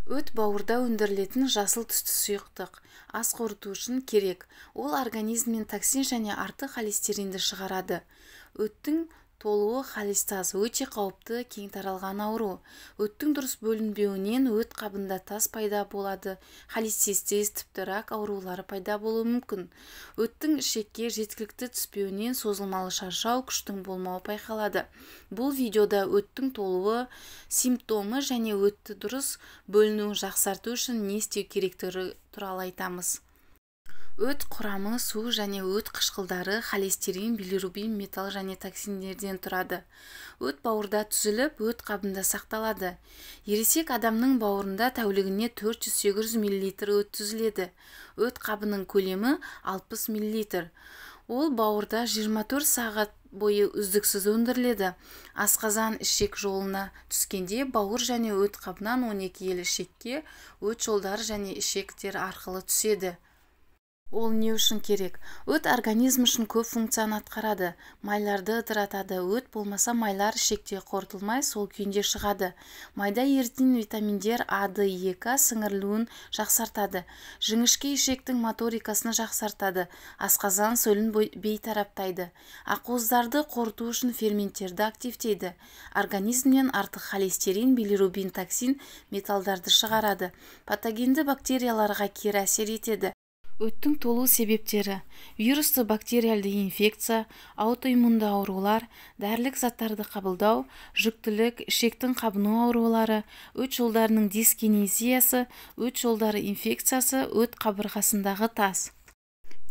Өт бауырда өндірілетін жасыл түсті сұйықтық. Ас қорыту үшін керек. Ол организмнен токсин және артық холестеринді шығарады. Өттің толуы холестаз өте қауіпті, кең таралған ауру. Өттің дұрыс бөлінбеуінен өт қабында тас пайда болады, холецистит, тіпті рак аурулары пайда болуы мүмкін. Өттің ішекке жеткілікті түспеуінен созылмалы шаршау, күштің болмауы байқалады. Бұл видеода өттің толуы, симптомы және өтті дұрыс бөлінуін жақсарту үшін не істеу керектігі туралы айтамыз. Өт құрамы су және өт қышқылдары, холестерин, билирубин, металл және токсиндерден тұрады. Өт бауырда түзіліп, өт қабында сақталады. Ересек адамның бауырында тәулігіне 400-800 мл өт түзіледі. Өт қабының көлемі 60 мл. Ол бауырда 24 сағат бойы үздіксіз өндіріледі. Асқазан ішек жолына түскенде бауыр және өт қабынан 12 елі ішекке өт жолдары және ішектер арқылы түседі. Ол не үшін керек? Өт организм үшін көп функцияны атқарады. Майларды ыдыратады. Өт болмаса, майлар ішекте қорытылмай, сол күйінде шығады. Майда ерітетін витаминдер А, Д, Е, К сіңірілуін жақсартады. Жіңішке ішектің моторикасын жақсартады. Асқазан сөлін бейтараптайды. Ақуыздарды қорыту үшін ферменттерді активтейді. Организмнен артық холестерин, билирубин, токсин, металдарды шығарады. Патогенді бактерияларға кері әсер етеді. Өттің толу себептері: вирусты бактериалды инфекция, аутоиммунды аурулар, дәрілік заттарды қабылдау, жүктілік, ішектің қабыну аурулары, өт жолдарының дискинезиясы, өт жолдары инфекциясы, өт қабырғасындағы тас.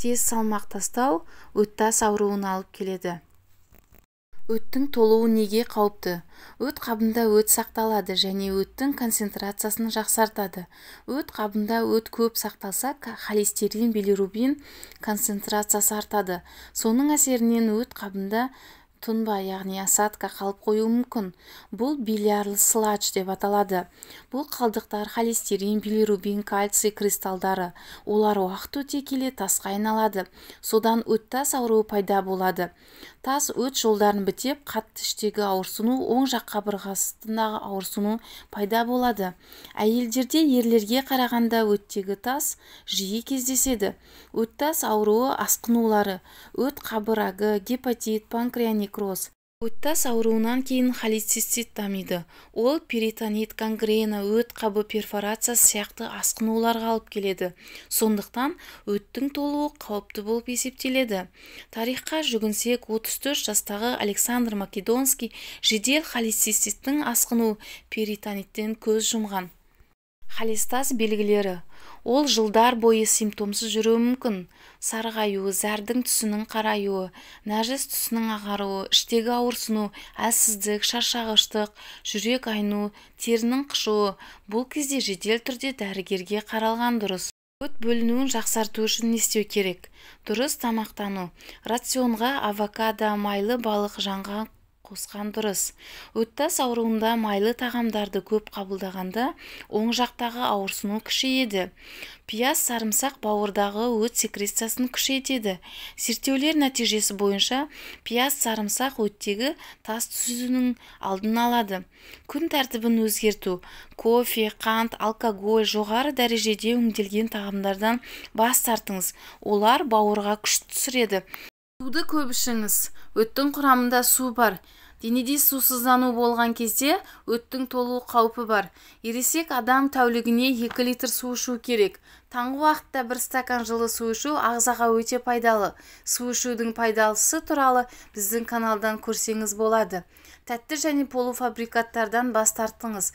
Тез салмақ тастау өт тас ауруына алып келеді. Өттің толуы неге қауіпті? Өт қабында өт сақталады және өттің концентрациясын жақсартады. Өт қабында өт көп сақталса, холестерин, билирубин концентрациясы артады. Соның әсерінен өт қабында тұнба, яғни осадка қалып қоюы мүмкін. Бұл билиарлы сладж деп аталады. Бұл қалдықтар холестерин, билирубин, кальций кристалдары. Олар уақыт өте келе тасқа айналады. Содан өт тас ауруы пайда болады. Тас өт жолдарын бітеп, қатты іштегі ауырсыну, оң жақ қабырға астындағы ауырсыну пайда болады. Әйелдерде ерлерге қарағанда өттегі тас жиі кездеседі. Өт тас ауруы асқынулары: өт қабы рагы, гепатит, панкреонекроз. Өт тас ауруынан кейін холецистит дамиды. Ол перитонит, гангрена, өт қабы перфорациясы сияқты асқынуларға алып келеді. Сондықтан өттің толуы қауіпті болып есептеледі. Тарихқа жүгінсек, 34 жастағы Александр Македонский жедел холециститтің асқыну перитониттен көз жұмған. Холестаз белгілері. Ол жылдар бойы симптомсыз жүруі мүмкін. Сарғаю, зәрдің түсінің қараюы, нәжіс түсінің ағаруы, іштегі ауырсыну, әлсіздік, шаршағыштық, жүрек айну, терінің қышуы. Бұл кезде жедел түрде дәрігерге қаралған дұрыс. Өт бөлінуін жақсарту үшін не істеу керек? Дұрыс тамақтану. Рационға авокадо, майлы балық, жаңғақ қосқан дұрыс. Өт тас ауруында майлы тағамдарды көп қабылдағанда оң жақтағы ауырсыну күшейеді. Пияз, сарымсақ бауырдағы өт секрециясын күшейтеді. Зерттеулер нәтижесі бойынша пияз, сарымсақ өттегі тас түзуінің алдын алады. Күн тәртібін өзгерту. Кофе, қант, алкоголь, жоғары дәрежеде өңделген тағамдардан бас тартыңыз. Олар бауырға күш түсіреді. Суды көп ішіңіз. Өттің құрамында су бар. Денеде сусыздану болған кезде өттің толу қаупі бар. Ересек адам тәулігіне 2 литр су ішу керек. Таңғы уақытта бір стакан жылы су ішу ағзаға өте пайдалы. Су ішудің пайдалысы туралы біздің каналдан көрсеңіз болады. Тәтті және полуфабрикаттардан бас тартыңыз.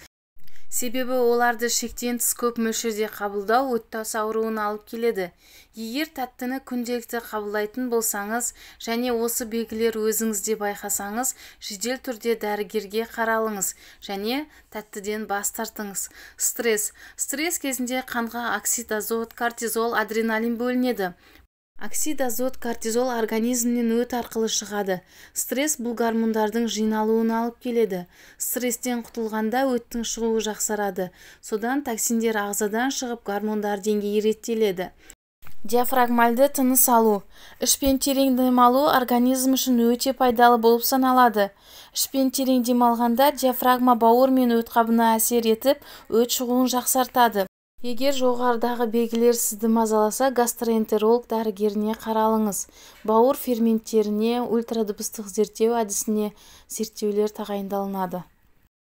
Себебі оларды шектен тыс көп мөлшерде қабылдау өт тас ауруына алып келеді. Егер тәттіні күнделікті қабылдайтын болсаңыз және осы белгілер өзіңізде байқасаңыз, жедел түрде дәрігерге қаралыңыз және тәттіден бас тартыңыз. Стресс. Стресс кезінде қанға оксид азот, кортизол, адреналин бөлінеді. Оксид азот, кортизол организмнен өт арқылы шығады. Стресс бұл гормондардың жиналуына алып келеді. Стресстен құтылғанда өттің шығуы жақсарады. Содан токсиндер ағзадан шығып, гормондар деңгейі реттеледі. Диафрагмальды тыныс алу. Ішпен терең демалу организм үшін өте пайдалы болып саналады. Ішпен терең демалғанда диафрагма бауыр мен өт қабына әсер етіп, өт шығуын жақсартады. Егер жоғарыдағы белгілер сізді мазаласа, гастроэнтеролог дәрігеріне қаралыңыз. Бауыр ферменттеріне, ультрадыбыстық зерттеу әдісіне зерттеулер тағайындалынады.